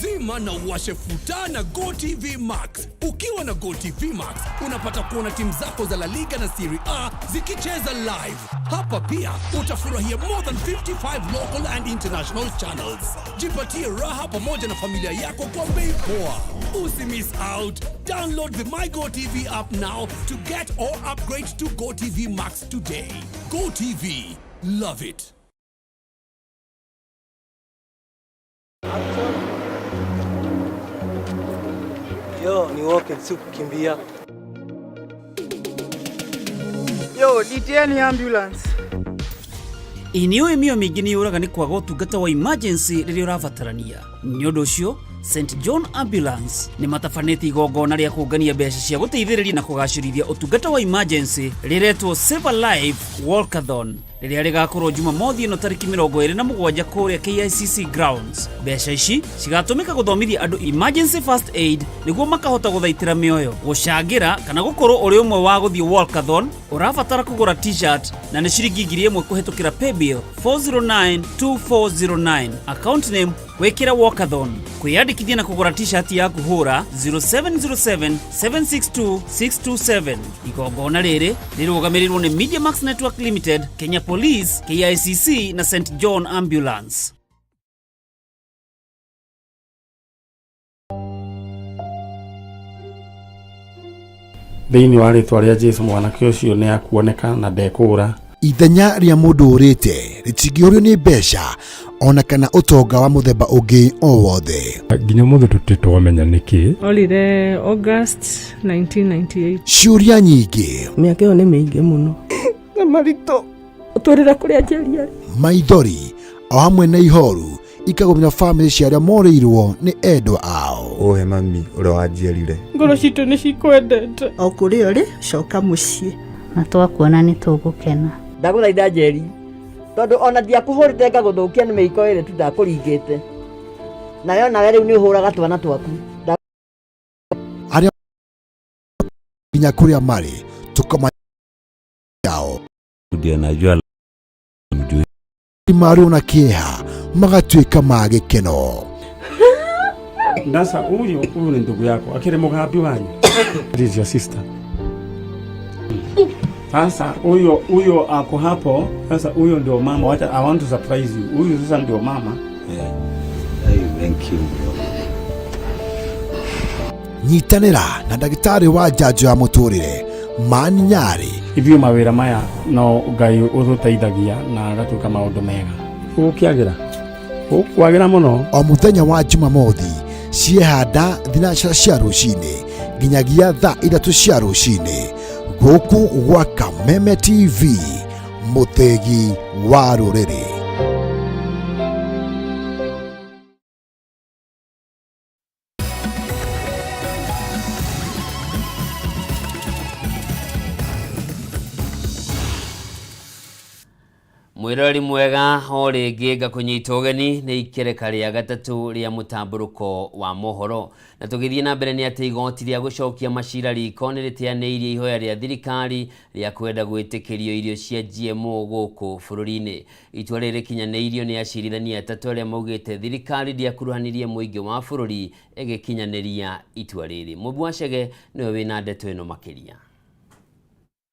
Zima na uwashe futa na GoTV Max. Ukiwa na GoTV Max unapata kuona timu zako za La Liga na Serie A zikicheza live. Hapa pia utafurahia more than 55 local and international channels. Jipatie raha pamoja na familia yako kwa bei poa. Usi miss out. Download the My GoTV app now to get or upgrade to GoTV Max today. GoTV, love it. Yo, ni walking, si kukimbia. Yo, nitieni ambulance. Ĩ nĩ ũĩ mĩoyo mĩingĩ nĩ yũraga nĩ kwaga ũtungata wa emergency rĩrĩa ũrabatarania. Nĩ ũndũ ũcio, St John Ambulance nĩ matabanĩtie igongona rĩa kũngania mbeca cia gũteithĩrĩria na kũgacĩrithia ũtungata wa emergency rĩretwo Save a Life Walkathon rĩrĩa rĩgakorwo Jumamothi ĩno tarĩki 27 kũrĩa KICC grounds. Mbeca ici cigatũmĩka gũthomithia andũ emergency first aid nĩguo makahota gũthaitĩra mĩoyo, gũcangĩra kana gũkorwo ũrĩ ũmwe wa gũthiĩ walkathon. Ũrabatara kũgũra t-shirt na nĩ ciringi 1000 kũhetũkĩra paybill 4092409, account name wĩkĩre walkathon. Kwĩyandĩkithia na kũgũra t-shirt yaku hũra 0707 762 627. Igongona rĩrĩ rĩrũgamĩrĩirwo nĩ Media Max Network Limited, Kenya Police, KICC na St John Ambulance. Thĩinĩ wa rĩtwa rĩa Jesu mwanake ũcio nĩ akuoneka na ndekũũra. Ithenya rĩa mũndũ ũrĩte rĩtingĩũrio nĩ mbeca ona kana ũtonga wa mũthemba ũngĩ o wothe. Nginya ũmũthĩ tũtirĩ twamenya nĩkĩ. Orire August 1998. Ciũria nyingĩ, Mĩaka ĩyo nĩ mĩingĩ mũno. Na maritũ ũtwĩrĩra kũrĩa Njeri arĩ. Maithori o hamwe na ihoru ikagũmĩra bamĩrĩ cia arĩa morĩirwo nĩ endwa ao. Ũhe mami ũrĩa wanjiarire. Ngoro citũ nĩ cikwendete. O kũrĩa ũrĩ, coka mũciĩ. Na twakuona nĩ tũgũkena. Ndagũthaitha Njeri, tondũ ona ndiakũhũrĩte ngagũthũkia nĩ mĩiko ĩrĩ tu ndakũringĩte nawe, onawe rĩu nĩ ũhũraga twana twaku. Arĩa nginya kũrĩa marĩ tũkama yao. Ndiye anajua mjui. Maruo na kĩeha magatuĩka ma gĩkeno. Sasa huyu ni ndugu yako akiri mugambi wanyu. This is your sister. Sasa huyo ako hapo. Sasa huyo ndio mama. Wacha, I want to surprise you. Huyu sasa ndio mama. Yeah. Hey, thank you. Nyitanĩra na ndagĩtarĩ wa njanjo ya mũtũrĩre Mani Nyarĩ. Ithuĩ mawĩra maya no Ngai ũtũteithagia na agatuĩka maũndũ mega. Gũkĩagĩra. Gũkwagĩra mũno. O mũthenya wa Jumamothi ciehanda thinacara cia rũcinĩ nginyagia thaa 3 cia rũcinĩ gũkũ gwa Kameme TV, mũthĩgi wa rũrĩrĩ. Mwĩroreri mwega, o rĩngĩ ngakũnyita ũgeni nĩ ikereka rĩa gatatũ rĩa mũtambũrũko wa mohoro. Na tũgĩthiĩ na mbere nĩ atĩ igoti rĩa gũcokia macira riko nĩ rĩteanĩirie ihoya rĩa thirikari rĩa kwenda gwĩtĩkĩrio irio cia GMO gũkũ bũrũri-inĩ. Itua rĩrĩ rĩkinyanĩirio nĩ acirithania atatũ arĩa maugĩte thirikari ndĩakuruhanirie mũingĩ wa bũrũri ĩgĩkinyanĩria itua rĩrĩ. Mũmbi wa Chege nĩwe wĩna ndeto ĩno makĩria.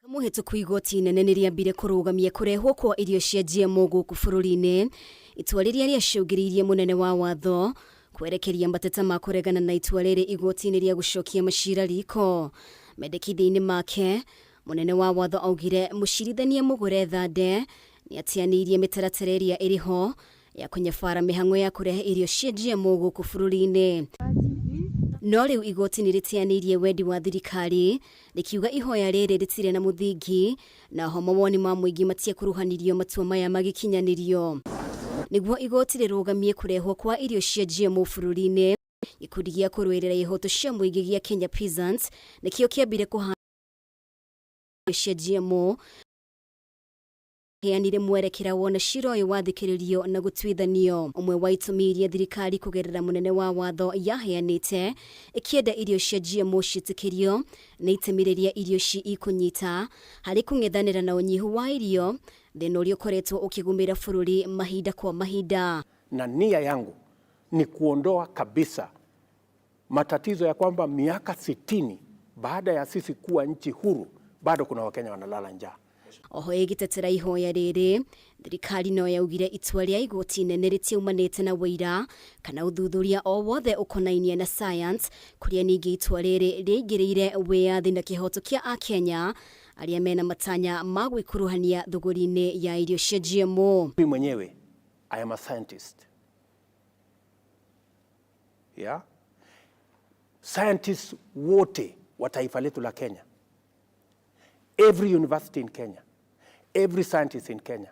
Mũhĩtũku igoti inene nĩ rĩambire kũrũgamia kũrehwo kwa irio cia GMO gũkũ bũrũri-inĩ, itua rĩrĩa rĩacũngĩrĩirie mũnene wa watho kwerekeria mateta ma kũregana na itua rĩrĩ igoti-inĩ rĩa gũcokia macira riko. Mendekithia-inĩ make, mũnene wa watho augire mũcirithania Mũgũre Thande nĩ ateanĩirie mĩtaratara ĩrĩa ĩrĩ ho ya kũnyabara mĩhang'o ya kũrehe irio cia GMO gũkũ bũrũri-inĩ. No rĩu igoti nĩ rĩteanĩirie wendi wa thirikari rĩkiuga ihoya rĩrĩ rĩtirĩ na mũthingi na ho mawoni ma mũingĩ matiakuruhanirio matua maya magĩkinyanĩrio. Nĩguo igoti rĩrũgamie kũrehwo kwa irio cia GMO bũrũri-inĩ, gĩkundi gĩa kũrũĩrĩra ihoto cia mũingĩ gĩa Kenya Peasants nĩkĩo kĩambire kũhanda cia GMO heanire mwerekera wona cira ũyũ wathikĩrĩrio na gũtuithanio. Ũmwe wa itũmi iria thirikari kũgerera mũnene wa watho yaheanĩte ĩkĩenda irio cia GMO ciĩtĩkĩrio nĩ itemi rĩrĩa irio ici ikũnyita harĩ kũng'ethanĩra na ũnyihu wa irio, thĩna ũrĩa ũkoretwo ũkĩgũmĩra bũrũri mahinda kwa mahinda. Na nia yangu ni kuondoa kabisa matatizo ya kwamba miaka 60 baada ya sisi kuwa nchi huru bado kuna Wakenya wanalala njaa. Oho ĩgĩtetera ihoya rĩrĩ, thirikari no yaugire itua rĩa igoti inene rĩtiaumanĩte na wũira kana ũthuthuria o wothe ũkonainie na science, kũrĩa ningĩ itua rĩrĩ rĩaingĩrĩire wĩyathi na kĩhoto kĩa akenya arĩa mena matanya ma gwĩkuruhania thũgũri-inĩ ya irio cia GMO. Mimi mwenyewe I am a scientist. Yeah? Scientists wote wa taifa letu la Kenya, every university in Kenya, every scientist in Kenya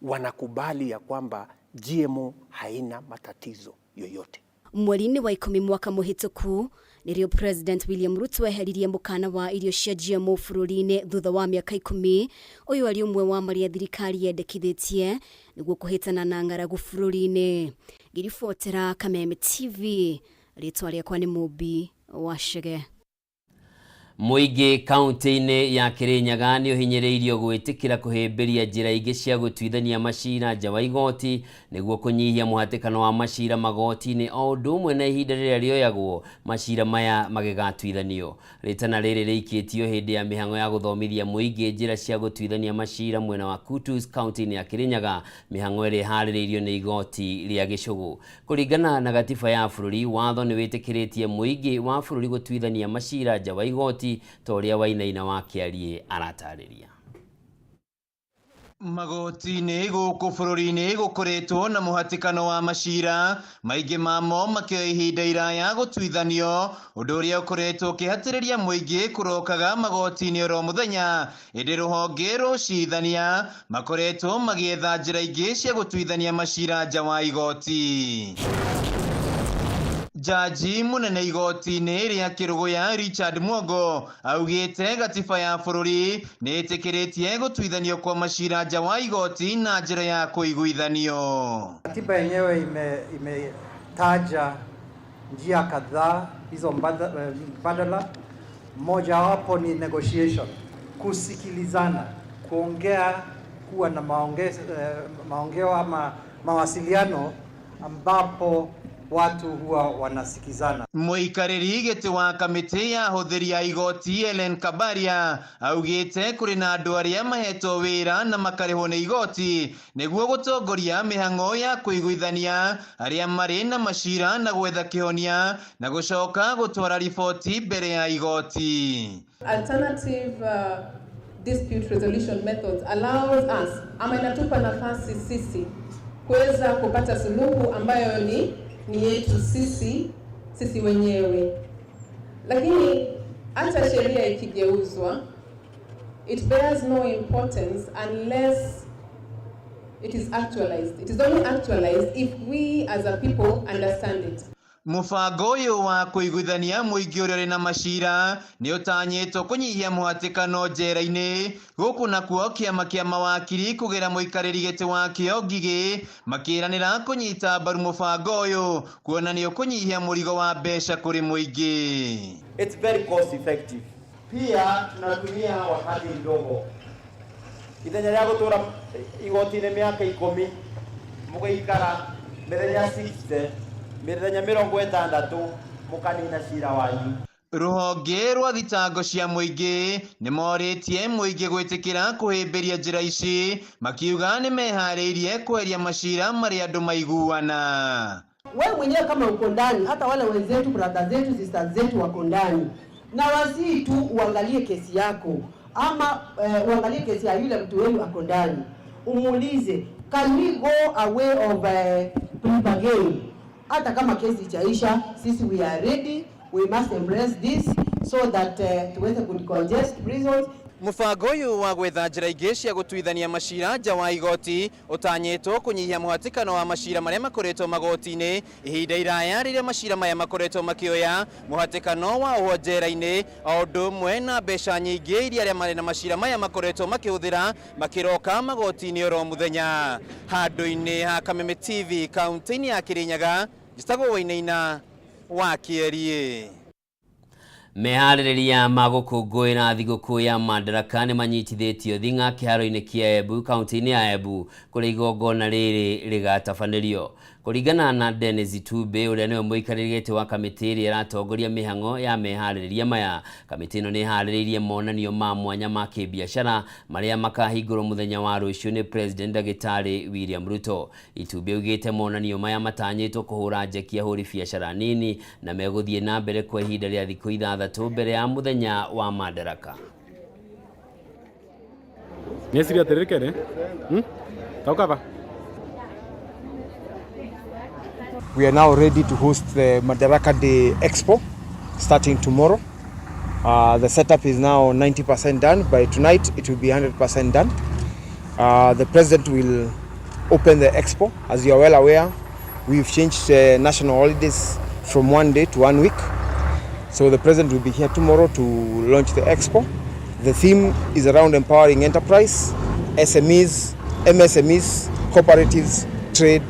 wanakubali ya kwamba GMO haina matatizo yoyote. Mweri-inĩ wa 10 mwaka mũhĩtũku nĩrĩo President William Ruto eheririe mũkana wa irio cia GMO bũrũri-inĩ thutha wa mĩaka 10. Ũyũ arĩ ũmwe wa marĩa thirikari yendekithĩtie nĩguo kũhĩtana na ng'aragu bũrũri-inĩ. Ngĩribotera Kameme TV, rĩtwa rĩakwa nĩ Mũmbi wa Chege. Mũingĩ kaunti-inĩ ya Kirinyaga nĩ ũhinyĩrĩirio gwĩtĩkĩra kũhĩmbĩria njĩra ingĩ cia gũtuithania macira nja wa igoti nĩguo kũnyihia mũhatĩkano wa macira magoti-inĩ o ũndũ ũmwe na ihinda rĩrĩa rĩoyagwo macira maya magĩgatuithanio. Rĩtana rĩrĩ rĩikĩtio hĩndĩ ya mĩhang'o ya gũthomithia mũingĩ njĩra cia gũtuithania macira mwena wa Kutus kaunti-inĩ ya Kirinyaga, mĩhang'o ĩrĩa ĩharĩrĩirio nĩ igoti rĩa Gĩcũgũ. Kũringana na gatiba ya bũrũri, watho nĩ wĩtĩkĩrĩtie mũingĩ wa bũrũri gũtuithania macira nja wa igoti ta ũrĩa Wainaina wa Kĩariĩ aratarĩria. Magoti-inĩ gũkũ bũrũri-inĩ gũkoretwo na mũhatĩkano wa macira maingĩ mamo makĩoya ihinda iraya gũtuithanio, ũndũ ũrĩa ũkoretwo ũkĩhatĩrĩria mũingĩ kũrokaga magoti-inĩ oro mũthenya. Ĩndĩ rũhonge rũcirithania makoretwo magĩetha njĩra ingĩ cia gũtuithania macira nja wa igoti. Jaji mũnene igoti-inĩ rĩa Kĩrũgũya Richard Mwongo augĩte gatiba ya bũrũri nĩ ĩtĩkĩrĩtie gũtuithanio kwa macira nja wa igoti na njĩra ya kũiguithanio. Katiba yenyewe imetaja njia kadhaa hizo mbadala. Mojawapo ni negotiation, kusikilizana, kuongea, kuwa na maongeo ama mawasiliano ambapo watu huwa wanasikizana. Mũikarĩri gĩtĩ wa kamĩtĩ ya ahũthĩri a igoti Ellen Kabaria augĩte kũrĩ na andũ arĩa mahetwo wĩra na makarĩhwo nĩ igoti nĩguo gũtongoria mĩhang'o ya kũiguithania arĩa marĩ na macira na gwetha kĩhonia na gũcoka gũtwara riboti mbere ya igoti. Alternative dispute resolution methods allows us ama inatupa nafasi sisi kuweza kupata suluhu ambayo ni yetu sisi wenyewe. Lakini hata sheria ikigeuzwa, it bears no importance unless it is actualized. It is only actualized if we as a people understand it. Mũbango ũyũ wa kũiguithania mũingĩ ũrĩa ũrĩ na macira nĩ ũtanyĩtwo kũnyihia mũhatĩkano njera-inĩ, gũkũ nakuo kĩama kĩa mawakiri kũgĩra mũikarĩri gĩtĩ wakĩo Ngigĩ makĩranĩra kũnyita mbaru mũbango ũyũ kuona nĩ ũkũnyihia mũrigo wa mbeca kũrĩ mũingĩ. It's very cost effective. Pia tunatumia wakati mdogo ithenya rĩa gũtũra igoti-inĩ mĩaka 10 mũgĩikara mĩthenya 60 mĩthenya 60 mũkanina cira wanyu. Rũhonge rwa thitango cia mũingĩ nĩ morĩtie mũingĩ gwĩtĩkĩra kũhĩmbĩria njĩra ici makiuga nĩ meharĩirie kweheria macira marĩa andũ maiguana. Wewe mwenyewe kama uko ndani, hata wale wenzetu, brother zetu, sisters zetu wako ndani, na wasii tu uangalie kesi yako ama uangalie kesi ya yule mtu wenu ako ndani, umuulize can we go a way of plea bargain? Hata kama kesi ichaisha, sisi we are ready, we must embrace this so that tuweze kudecongest prisons. Mũbango ũyũ wa gwetha njĩra ingĩ cia gũtuithania macira nja wa igoti ũtanyĩtwo kũnyihia mũhatĩkano wa macira marĩa makoretwo magoti-inĩ ihinda iraya rĩrĩa macira maya makoretwo makĩoya mũhatĩkano wa ohwo njera-inĩ o ũndũ ũmwe na mbeca nyingĩ iria arĩa marĩ na macira maya makoretwo makĩhũthĩra makĩroka magoti-inĩ oro mũthenya. Handũ-inĩ ha Kameme TV kaunti-inĩ ya Kĩrĩnyaga, njĩtagwo Wainaina wa Kĩeriĩ. Meharĩrĩria ma gũkũngũĩra thigũkũ ya Madaraka nĩ manyitithĩtio thing'a kĩharo-inĩ kĩa Embu kaunti-inĩ ya Embu kũrĩa igongona rĩrĩ rĩgatabanĩrio. Kũringana na Dennis Itumbĩ ũrĩa nĩwe mũikarĩri gĩtĩ wa kamĩtĩ ĩrĩa ĩratongoria mĩhang'o ya meharĩrĩria maya, kamĩtĩ ĩno nĩ ĩharĩrĩirie monanio ma mwanya ma kĩbiacara marĩa makahingũrwo mũthenya wa rũciũ nĩ President Ndagĩtarĩ William Ruto. Itumbĩ augĩte monanio maya matanyĩtwo kũhũra njeki ahũri biacara nini na megũthiĩ na mbere kwa ihinda rĩa thikũ 6 mbere ya mũthenya wa Madaraka. Nĩeciria atĩrĩrĩ Kere? Tauka. We are now ready to host the Madaraka Day Expo starting tomorrow. The setup is now 90% done. By tonight, it will be 100% done. The president will open the expo. As you are well aware, we've changed national holidays from 1 day to 1 week. So the president will be here tomorrow to launch the expo. The theme is around empowering enterprise, SMEs, MSMEs, cooperatives, trade,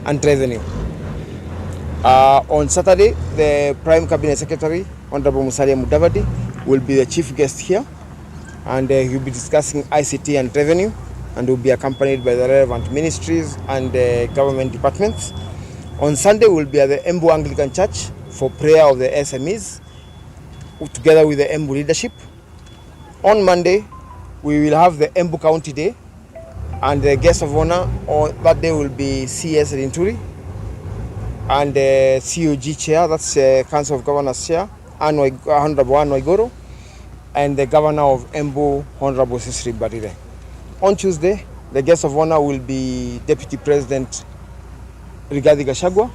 and revenue. On Saturday, the Prime Cabinet Secretary, Honorable Musalia Mudavadi, will be the chief guest here, and he'll be discussing ICT and revenue, and will be accompanied by the relevant ministries and government departments. On Sunday, we'll be at the Embu Anglican Church for prayer of the SMEs, together with the Embu leadership. On Monday, we will have the Embu County Day, and the guest of honor on that day will be CS Linturi and the COG chair, that's Council of Governors chair, Honorable Anne Waiguru, and the Governor of Embu, Honorable Cecily Mbarire. On Tuesday, the guest of honor will be Deputy President Rigathi Gachagua.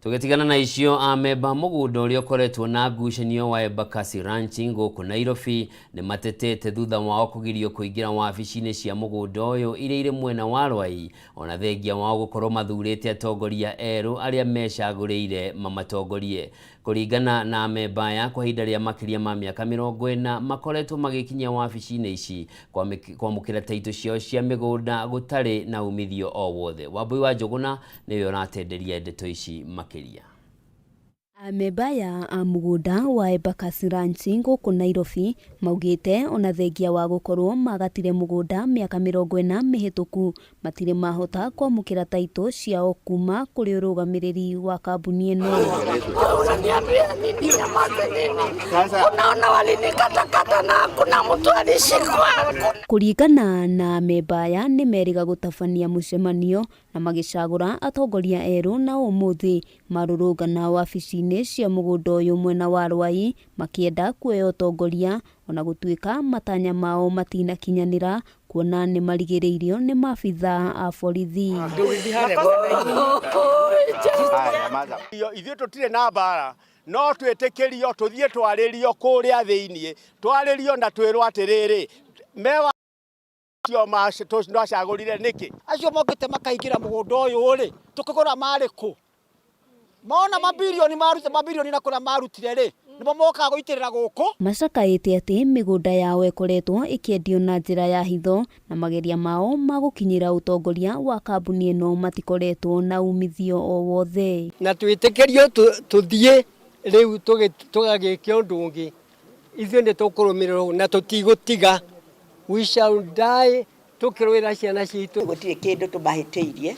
Tũgĩtigana na icio, amemba mũgũnda ũrĩa ũkoretwo na ngucanio wa Embakasi Ranching gũkũ Nairobi nĩ matetete thutha wao kũgirio kũingĩra wabici-inĩ cia mũgũnda ũyũ iria irĩ mwena wa Rwai, ona thengia wao gũkorwo mathurĩte atongoria erũ arĩa mecagũrĩire mamatongorie. Kũringana na amemba aya, kwa ihinda rĩa makĩria ma mĩaka 40 makoretwo magĩkinyia wabici-inĩ ici kwamũkĩra taitũ ciao cia mĩgũnda gũtarĩ na umithio o wothe. Wambui wa Njũgũna nĩwe ũratenderia ndeto ici makĩria. Amemba aya a mũgũnda wa Embakasi Ranching gũkũ Nairobi maugĩte ona thengia wa gũkorwo magatire mũgũnda mĩaka 40 mĩhĩtũku matirĩ mahota kwamũkĩra taitũ ciao kuma kũrĩ ũrũgamĩrĩri wa kambuni ĩno. Unaona walinikatakata na hakuna mtu alishikwa. Kũringana na amemba aya nĩ merĩga gũtabania mũcemanio na magĩcagũra atongoria erũ na ũmũthĩ marũrũngana wabici-inĩ cia mũgũnda ũyũ mwena wa Rwai makĩenda kuoya ũtongoria ona gũtuĩka matanya mao matinakinyanĩra kuona nĩ marigĩrĩirio nĩ maabithaa a borithi. Ithuĩ tũtirĩ na mbara no twĩtĩkĩrio tũthiĩ twarĩrio kũrĩa thĩiniĩ, twarĩrio na twĩrwo atĩrĩrĩ mewa acio twacagũrire nĩkĩ. Acio mokĩte makaingĩra mũgũnda ũyũ rĩ, tũkĩgũra marĩ kũ? Mona mabirioni marute mabirioni na kũrĩa marutire rĩ, nĩmo mokaga gũitĩrĩra gũkũ. Macakaĩte atĩ mĩgũnda yao ĩkoretwo ĩkĩendio na njĩra ya hitho na mageria mao ma gũkinyĩra ũtongoria wa kambuni ĩno matikoretwo na umithio o wothe. Na twĩtĩkĩrio tũthiĩ rĩu tũgagĩke ũndũ ũngĩ, ithuĩ nĩ tũkũrũmĩrĩrwo na tũtigũtiga. We shall die tũkĩrũĩra ciana citũ. Gũtirĩ kĩndũ tũmahĩtĩirie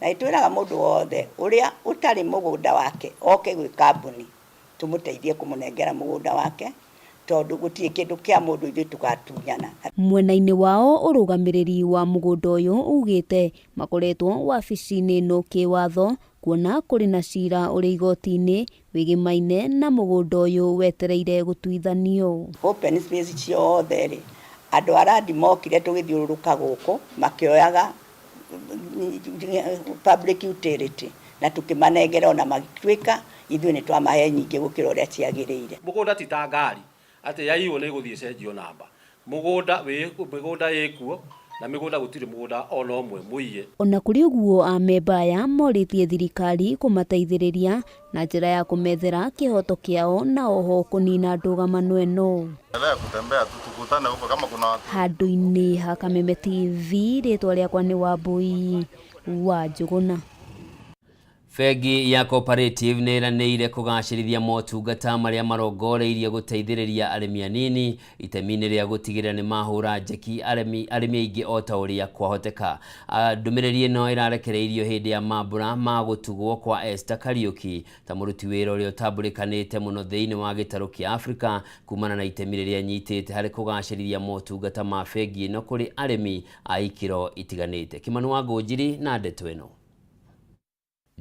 na nĩtwĩraga mũndũ wothe ũrĩa ũtarĩ mũgũnda wake oke gwĩ kambuni tũmũteithie kũmũnengera mũgũnda wake tondũ gũtirĩ kĩndũ kĩa mũndũ ithuĩ tũgatunyana. Mwena-inĩ wao ũrũgamĩrĩri wa mũgũnda ũyũ ugĩte makoretwo wabici-inĩ ĩno kĩwatho kuona kũrĩ na cira ũrĩ igoti-inĩ wĩgĩmaine na mũgũnda ũyũ wetereire gũtuithanio. Open space ciothe rĩ, andũ a randi mokire tũgĩthiũrũrũka gũkũ makĩoyaga public utility na tũkĩmanengera ona magĩtuĩka ithuĩ nĩ twamahe nyingĩ gũkĩra ũrĩa ciagĩrĩire. Mũgũnda ti ta ngari atĩ yaiywo nĩ ĩgũthiĩ ĩcenjio namba. Mũgũnda wĩ mĩgũnda ĩkuo na mĩgũnda gũtirĩ mũgũnda ona ũmwe mũiye. Ona kũrĩ ũguo amemba aya morĩtie thirikari kũmateithĩrĩria na njĩra ya kũmethera kĩhoto kĩao na oho kũnina ndũgamano ĩno. Endelea kutembea tu tukutane huko kama kuna watu. Handũ-inĩ ha Kameme TV rĩtwa rĩakwa nĩ Wambui wa Njũgũna. Bengi ya Cooperative nĩ ĩranĩire kũgacĩrithia motungata marĩa marongoreirie gũteithĩrĩria arĩmi anini itemi-inĩ rĩa gũtigĩrĩra nĩ mahũra njeki arĩmi aingĩ o ta ũrĩa kwahoteka. Ndũmĩrĩri ĩno ĩrarekereirio hĩndĩ ya mambura ma gũtugwo kwa Esther Kariuki ta mũruti wĩra ũrĩa ũtambũrĩkanĩte mũno thĩinĩ wa gĩtarũ kĩa Afrika kumana na itemi rĩrĩa anyitĩte harĩ kũgacĩrithia motungata ma bengi ĩno kũrĩ arĩmi a ikĩro itiganĩte. Kimani wa Ngũnjiri na ndeto ĩno.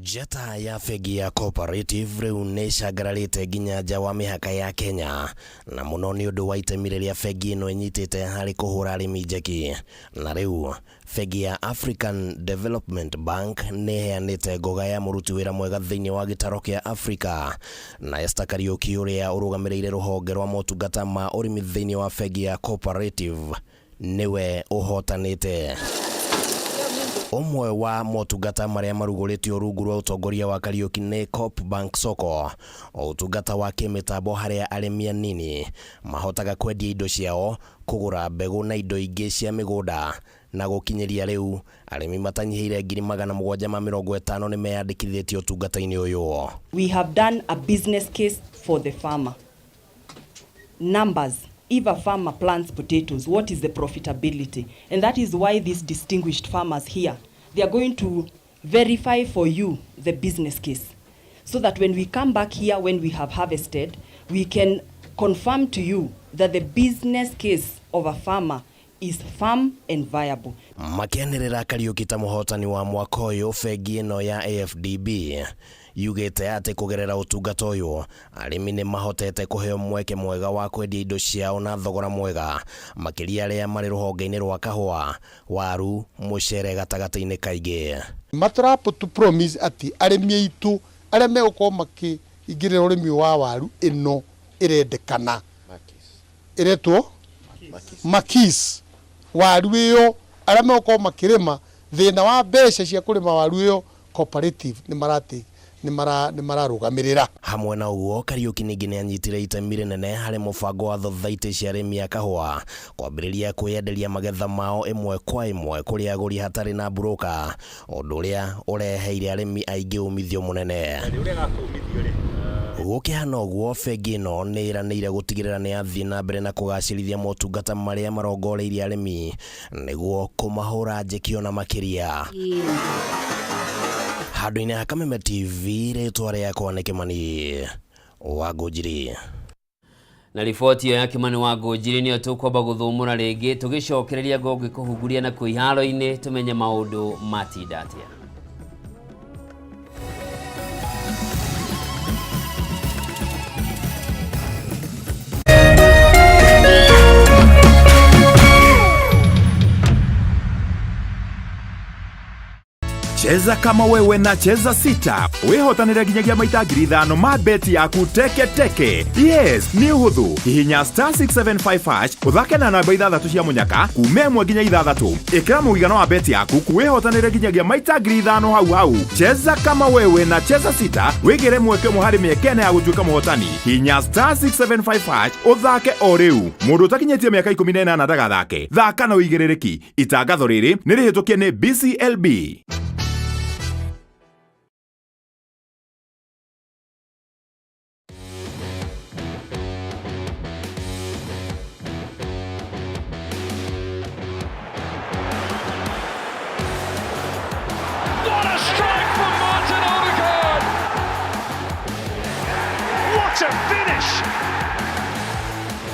Njata ya bengi ya Cooperative rĩu nĩ ĩcangararĩte nginya nja wa mĩhaka ya Kenya na mũno nĩ ũndũ wa itemi rĩrĩa bengi ĩno ĩnyitĩte harĩ kũhũra arĩmi njeki. Na rĩu bengi ya African Development Bank nĩ ĩheanĩte ngoga ya mũruti wĩra mwega thĩinĩ wa gĩtaro kĩa Afrika, na Esther Kariuki ũrĩa ũrũgamĩrĩire rũhonge rwa motungata ma ũrĩmi thĩinĩ wa bengi ya Cooperative nĩwe ũhotanĩte. Ũmwe wa motungata marĩa marugũrĩtio rungu rwa ũtongoria wa Kariuki nĩ Coop Bank Soko, ũtungata wa kĩmĩtambo harĩa arĩmi anini mahotaga kwendia indo ciao, kũgũra mbegũ na indo ingĩ cia mĩgũnda. Na gũkinyĩria rĩu arĩmi matanyihĩire 750,000 nĩ meyandĩkithĩtie ũtungata-inĩ ũyũ. We have done a business case for the farmer. Numbers. If a farmer plants potatoes, what is the profitability? And that is why these distinguished farmers here, they are going to verify for you the business case, so that when we come back here, when we have harvested, we can confirm to you that the business case of a farmer is firm and viable. Makĩanĩrĩra Kariuki ta mũhotani wa mwaka ũyũ, bengi ĩno ya AFDB yugĩte atĩ kũgerera ũtungata ũyũ arĩmi nĩ mahotete kũheo mweke mwega wa kwendia indo ciao na thogora mwega, makĩria arĩa marĩ rũhonge-inĩ rwa kahũa, waru, mũcere gatagatĩ-inĩ kaingĩ. Matũrapo to promise atĩ arĩmi aitũ arĩa megũkorwo makĩingĩrĩra ũrĩmi wa waru ĩno ĩrendekana ĩretwo Makis, waru ĩyo arĩa megũkorwo makĩrĩma thĩna wa mbeca cia kũrĩma waru ĩyo Cooperative nĩ mararũgamĩrĩra. Hamwe na ũguo Kariuki ningĩ nĩ anyitire itemi rĩnene harĩ mũbango wa thothaitĩ cia arĩmi a kahũa kwambĩrĩria kwĩyenderia magetha mao ĩmwe kwa ĩmwe kũrĩ agũri hatarĩ na mburũka, ũndũ ũrĩa ũreheire arĩmi aingĩ umithio mũnene. Gũkĩhana ũguo, bengi ĩno nĩ ĩranĩire gũtigĩrĩra nĩ yathiĩ na mbere na kũgacĩrithia motungata marĩa marongoreirie arĩmi nĩguo kũmahũra njeki ona makĩria. Handũ-inĩ ha Kameme TV, rĩtwa rĩakwa nĩ Kĩmani wa Ngũnjiri. Na riboti ĩyo ya Kĩmani wa Ngũnjiri nĩyo tũkwamba gũthũmũra rĩngĩ tũgĩcokereria ngũngĩ kũhunguria na kũu iharo-inĩ tũmenye maũndũ matinda atĩa. Cheza kama wewe na Cheza Sita wĩhotanĩre nginyagia maita 5,000 ma beti yaku teke teke. Yes, nĩ ũhũthũ. Hihinya star 675 hash ũthake na namba ithathatũ cia mũnyaka kuma 1 nginya 6. Ĩkĩra mũigana wa beti yaku wĩhotanĩre nginyagia maita 5,000 hau hau. Cheza kama wewe na Cheza Sita wĩgĩre mweke ũmwe harĩ mĩeke ĩna ya gũtuĩka mũhotani. Hihinya star 675 hash ũthake o rĩu. Mũndũ ũtakinyĩtie mĩaka 18 ndagathake. Thaka na ũigĩrĩrĩki. Itangatho rĩrĩ nĩ rĩhĩtũkie nĩ BCLB.